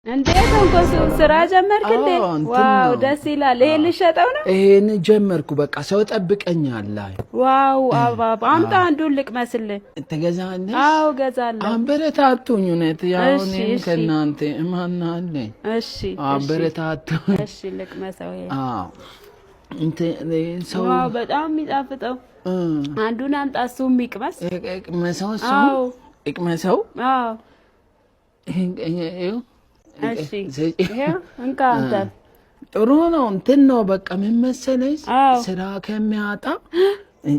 እንዴ ተንኮሱ ስራ ጀመርክ እንዴ? አዎ፣ እንትን Wow ነው። ደስ ይላል። ይሄ ልሸጠው ነው? ይሄን ጀመርኩ። በቃ ሰው ጠብቀኛል። ላይ Wow አባባ አምጣ አንዱን ልቅመስልህ። ትገዛለሽ? አዎ ገዛለሁ። አበረታቱኝ። እውነት ያው እሺ፣ እኔም እሺ። ከእናንተ እማናለኝ። እሺ። አበረታቱኝ። እሺ ልቅመሰው። ይሄ አዎ እንትን ሰው Wow በጣም የሚጣፍጠው። አንዱን አምጣ እሱ የሚቅመስ። እቅመሰው እሱ። አዎ። እቅመሰው። አዎ። ይኸው። እሺ። ስጪ። ይሄው እንካ አንተ። ጥሩ ነው። እንትን ነው በቃ ምን መሰለሽ፣ ስራ ከሚያጣ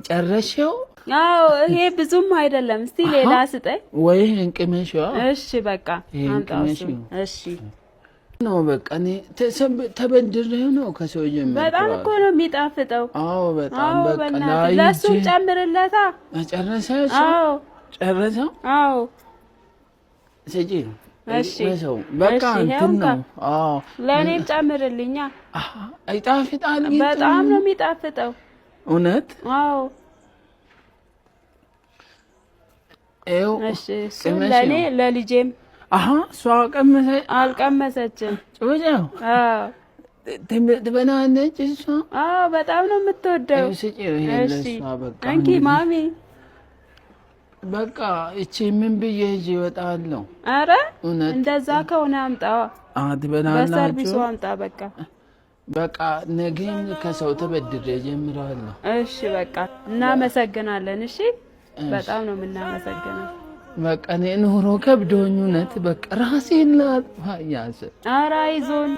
ጨረሽው? አዎ ይሄ ብዙም አይደለም። እስቲ ሌላ ስጠኝ። ወይ እንቅመሽዋ። እሺ በቃ ይሄን አምጣው እሱን። ቅመሺው። እሺ። ነው በቃ እኔ ተበድሬው ነው ከሰው ጀመርኩ። በጣም እኮ ነው የሚጣፍጠው። አዎ በጣም። አዎ። በቃ በእናትህ ላይ ለእሱም ጨምርለታ። ጨረሰ? አዎ። ጨረሰው? አዎ። ስጪ። እሺ። ሰው በቃ እሺ፣ ይኸው እንትን እንካ። ነው። አዎ። ለእኔም ጨምርልኛ። አሃ፣ ይጣፍጣል ግን። በጣም ነው የሚጣፍጠው። እውነት? አዎ። ይኸው። እሺ እሱ ቅመሺው። ለእኔ ለልጄም። አሃ እሷ ቀመሰ? አልቀመሰችም። ጭውጫው። አዎ። ትበላለች እሷ? አዎ በጣም ነው የምትወደው። ይኸው ስጪ ይሄ እሺ። ለእሷ በቃ። እንኪ እንግዲህ ማሚ። በቃ እቺ ምን ብዬ ይዤ እወጣለሁ? አረ እውነት። እንደዛ ከሆነ አምጣዋ። ትበላላችሁ? በሰርቪሱ አምጣ በቃ። በቃ ነገም ከሰው ተበድሬ ጀምራለሁ። እሺ በቃ እናመሰግናለን። እሺ በጣም ነው የምናመሰግነው። በቃ እኔ ኑሮ ከብዶኝ እውነት በቃ ራሴን ላጥፋ እያሰብኩ። ኧረ አይዞን።